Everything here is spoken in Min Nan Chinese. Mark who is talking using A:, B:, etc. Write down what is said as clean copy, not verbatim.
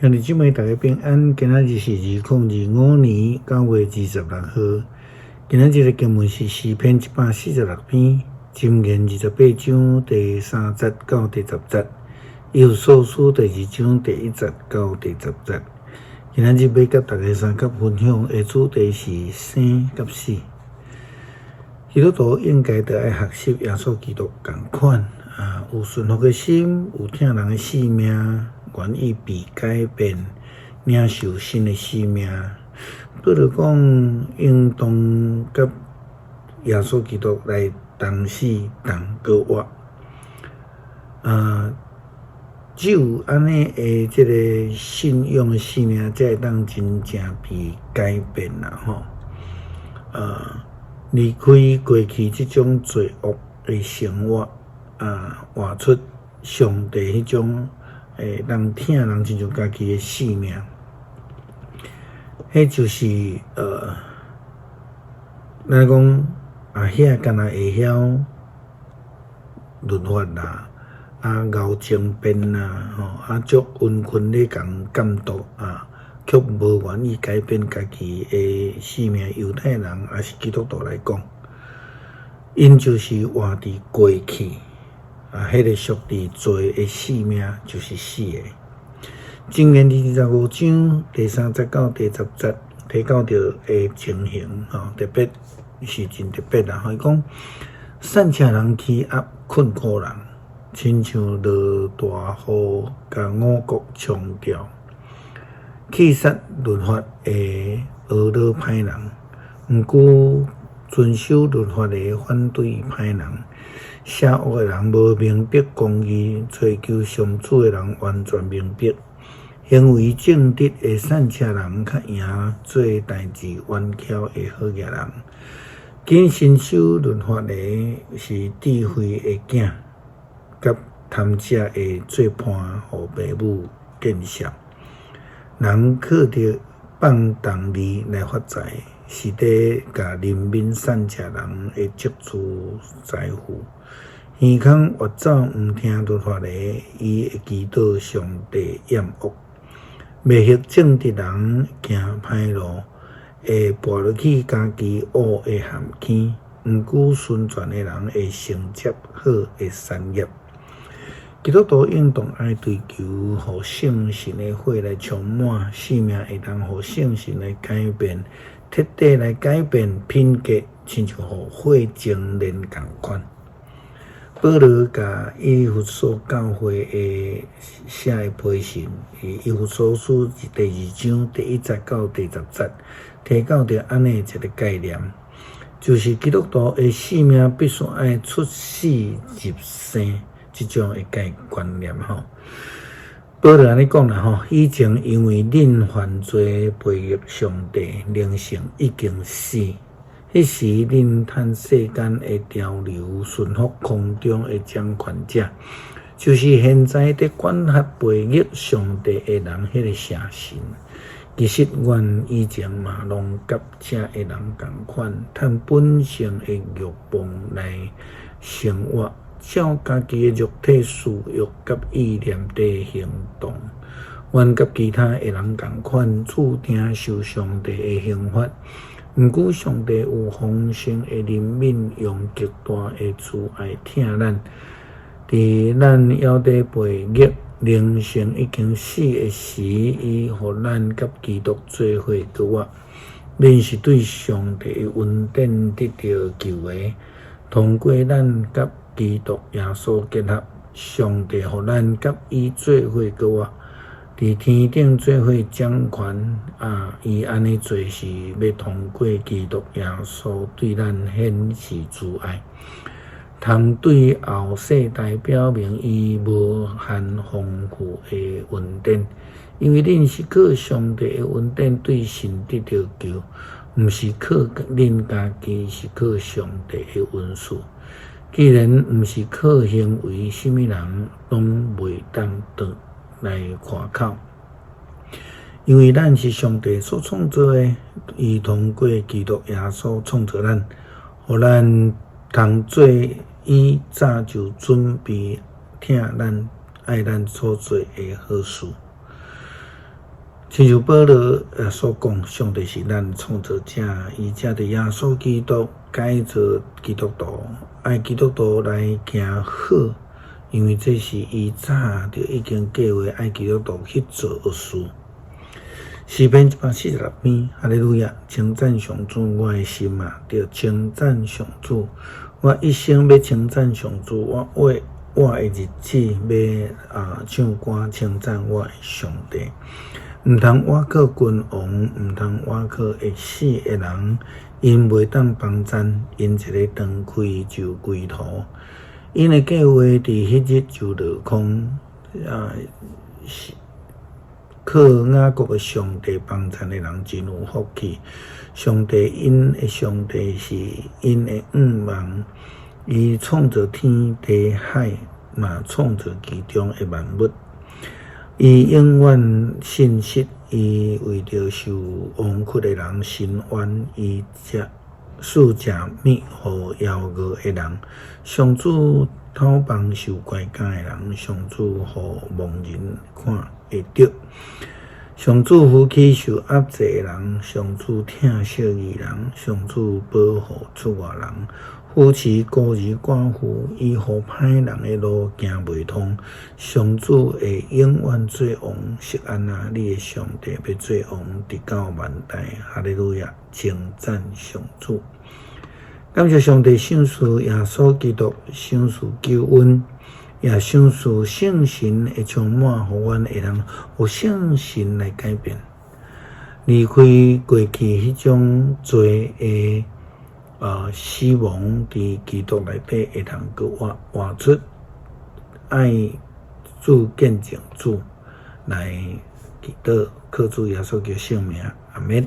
A: 兄弟姊妹，大家平安。今仔日是2025年9月26號。今仔日的經文是詩篇146篇，箴言28章第3節到第10節，以弗所書第二章第一節到第十節。今仔日欲佮大家相佮分享的主題是生佮死。基督徒應該著愛學習耶穌基督仝款啊，有順服的心，有疼人的性命，願意被改變，領受新的生命。保羅講，應當佮耶穌基督來同死同閣活。啊，只有按呢的這个信仰的生命，才會當真正被改變啦吼。啊，離開過去這種罪惡的生活，啊，活出上帝彼種會當疼人親像家己的性命，彼就是咱講阿兄敢若會曉律法啦，啊𠢕爭辯啦，吼啊足溫吞咧共監督啊，卻無願意改變家己的性命。猶太人抑是基督徒來講，𪜶就是活佇過去。啊，彼个屬佇罪的性命就是死的。箴言25章第三節到第十節提到著的情形，吼，特別是真特別啦。伊講，散赤人欺壓困苦人，親像落大雨共五穀沖掉，棄殺律法的惡老歹人，毋過遵守律法的反對歹人。邪惡的人無明白公義，追求上主的人完全明白。行為正直的散赤人較贏做代誌彎曲的好額人。謹慎守律法的是智慧的囝，佮貪食的做伴，予爸母見笑。人靠著放蕩利來發財，是佇共憐憫散赤人的積聚財富。耳孔越走毋聽律法的，伊會祈禱上帝厭惡。迷惑正直人行歹路，會跋落去家己挖的陷坑。毋過純全的人會承接好的產業。基督徒應當愛追求，予聖神的火來充滿，生命會當予聖神來改變，徹底來改變品格，親像予火精煉仝款。保羅共以弗所教會的寫的批信，以弗所書第二章第一節到第十節，提到著按呢一个概念，就是基督徒的生命必須愛出死入生這種的概觀念吼。保羅按呢講啦吼，以前因為恁犯罪背逆上帝，靈性已經死。彼時恁趁世間的潮流，順服空中的掌權者，就是現在佇管轄背逆上帝的人彼个邪神。其實阮以前嘛攏佮這个人仝款，趁本性的慾望來生活，照家己的肉體私欲佮意念佇行動。阮佮其他的人仝款，注定受上帝的刑罰。毋過上帝有豐盛的憐憫，用極大的慈愛疼咱。佇咱猶佇背逆、靈性已經死的時，伊予咱佮基督做伙閣活。恁是對上帝的恩典得著救的，通過咱佮基督耶穌結合，上帝予咱佮伊做伙閣活。佇天頂做伙掌權啊！伊按呢做是欲通過基督耶穌對咱顯示慈愛，通對後世代表明伊無限豐富的恩典。因為恁是靠上帝的恩典對神得著救，毋是靠恁家己，是靠上帝的恩賜。既然毋是靠行為，啥物人攏袂當當來誇口，因為咱是上帝所創造的，伊通過基督耶穌創造咱，予咱通做伊早就準備疼咱、愛咱所做的好事。親像保羅所講，上帝是咱創造者，伊藉著耶穌基督改造基督徒，愛基督徒來行好，因為這是伊早就已經計劃愛基督徒去做的事。詩篇146篇，哈利路亞！稱讚上主，我的心啊，著稱讚上主。我一生欲稱讚上主，我活我的日子欲唱歌稱讚我的上帝。毋通倚靠君王，毋通倚靠會死的人，𪜶袂當幫贊，𪜶一个斷氣就歸土。𪜶的計劃佇彼日就落空啊！是靠雅各的上帝幫贊的人真有福氣。上帝𪜶的上帝是𪜶的向望，伊創造天地海，嘛創造其中的萬物。伊永遠信實，伊為著受冤屈的人伸冤，伊賜食物予枵餓的人。上主透放受關監的人，上主予盲人看會著。上主扶起受壓制的人，上主疼惜義人，上主保護出外人，扶持孤兒寡婦，伊予歹人的路行袂通。上主會永遠做王，錫安啊，你的上帝欲做王，直到萬代。哈利路亞，稱讚上主。感謝上帝賞賜耶穌基督，賞賜救恩，也賞賜聖神的充滿，予阮會當予聖神來改變，離開過去彼種罪的死亡，佇基督內底會當閣活活出愛主見證主來祈禱，靠主耶穌基督聖名，阿門。